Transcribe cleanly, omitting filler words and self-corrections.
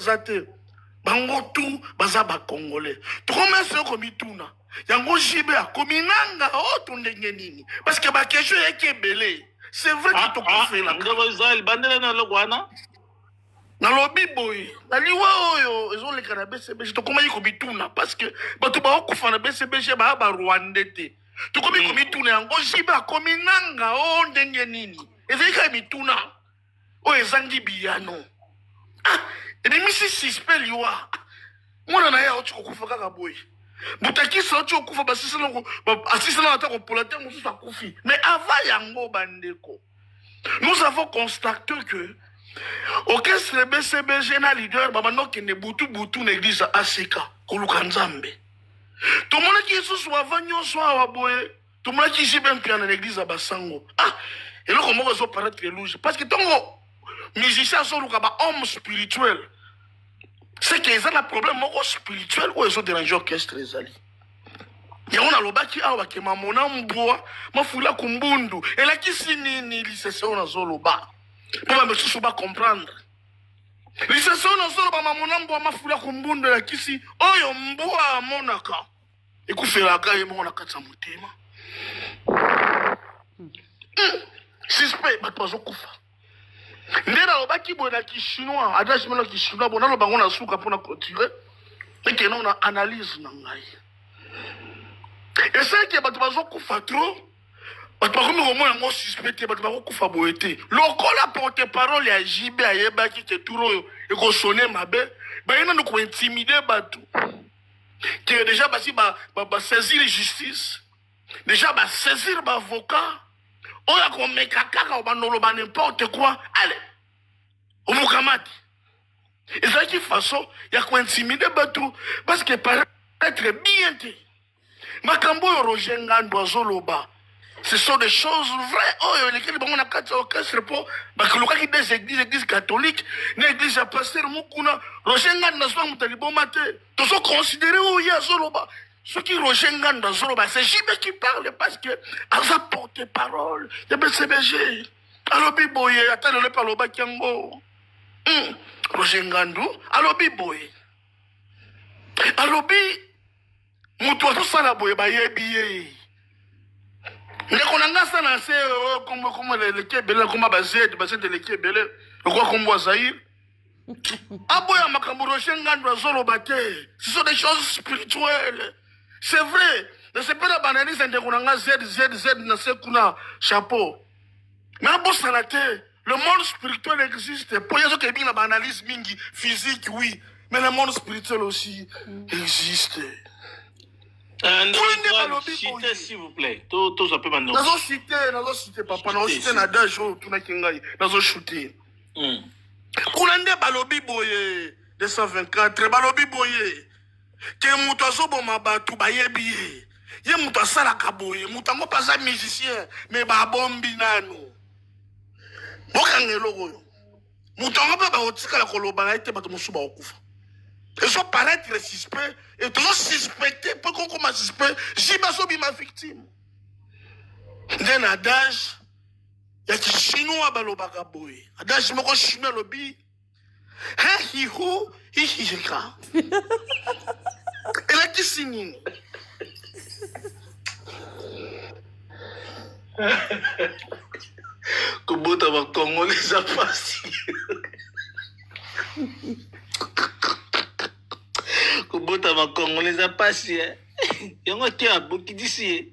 eza te. Bango tout baza ba congolais. Tokomesi komituna. Yango JB akomi nanga o to ndenge nini? Parce que ba question eyaki ebele. C'est vrai que Ah, ah, tokufelaka. ndeko Israël bandela na eloko wana. Nalobi boye na liwa oyo ezoleka na BCBG, tokomaki komituna parce que bato bakokufa na BCBG baya ba Rwandais te. Tokomi komituna yango JB akomi nanga o ndenge nini? Ezali kaka mituna oyo ezangi biyano. Ah, ebimisi suspect liwa. Mwana na ye auti kokufa kaka boye. Butakisa auti kokufa, basisana ata kopola te, mosusu akufi. Mais avant yango bandeko, nous avons constaté que orchestre BCBG na leader babanda okende butu butu na église ya ACK koluka Nzambe. Tomonaki lisusu avant nyonso awa boye, tomonaki JB Mpiana na église ya Basango. Ah, eloko moko ezoparaître louche parce que ntongo musicien azoluka ba homme spirituel, c'est que eza na problème moko spirituel oyo ezodéranger orchestre ezali. Yango nalobaki awa bakema mona mbwa mafula kumbundu elakisi nini lisese oyo nazoloba mpo bamisusu bacomprendre. Lisese oyo nazoloba mamona mbwa mafula kumbundu elakisi oyo mbwa amonaka ekufelaka ye moko na kati ya motema. Suspect, bato bazokufa. Nde nalobaki boye na kishinois, adage moko na kishinois, bo naloba yango na suka mpona clôturer, ekende na analyse na ngai. Esalaki bato bazokufa trop, bato bakomi komona yango suspect te, bato bakokufa boye te. Lokola porte parole ya JB ayebaki ke tour oyo ekosone mabe, baye nanu kointimide bato ke déjà basi basaisir justice, déjà basaisir baavocat oyo akomeka kaka obandoloba n'importe quoi, allez omukamati. Ezalaki façon ya kointimide bato parce que paraître bien te. Makambo oyo Roger Ngandu azoloba, ce sont des choses vraies oyo elekeli bango na kati ya orchestre, mpo bakolokaki des églises, église catholique na église ya pasteur Mukuna. Roger Ngandu azwa moto ya liboma te, tozoconsidere oyo ye azoloba. Soki Roger Ngandu azoloba, c'est JB qui parle parce que aza porte parole ya BCBG. Alobi boye, ata lelo mpe alobaki yango. Roger Ngandu alobi boye, alobi moto azosala boye bayebi ye. Ndeko na nga asa na se kombo kombo eleki ebele, kombo bazed bazed eleki ebele lokola kombo ya Zaire. Aboya makambo Roger Ngandu azoloba te, ce sont des choses spirituelles. C'est vrai, nasepela baanalyse ndeko na nga z z z na se kuna chapeau, mais abosana te le monde spirituel existe. Po ye azokebi na baanalyse mingi physique, oui, mais le monde spirituel aussi existe. Kuna nde balobi Cité, boye. s'il vous plaît. Tozwa mpe bano. Nazocite, nazocite papa, nazocite na adage oyo otunaki ngai, nazochute. Kuna nde balobi boye, 224 balobi boye ke moto azoboma bato bayebi ye, ye moto asalaka boye, moto yango mpe aza musicien, mais babombi nanu. Bokanga eloko oyo, moto yango mpe bakotikala koloba na ye te, bato mosusu bakokufa. Ezoparaître suspect et tozosuspecte mpo kokoma suspect, JB azobima victime. Nde na adage ya kishinois balobaka boye, adage moko chinois alobi he hihu hihihika, elakisi nini? Kobota bakongole eza pasi, kobota bakongole eza pasi, eh. Yango te abokitisi ye.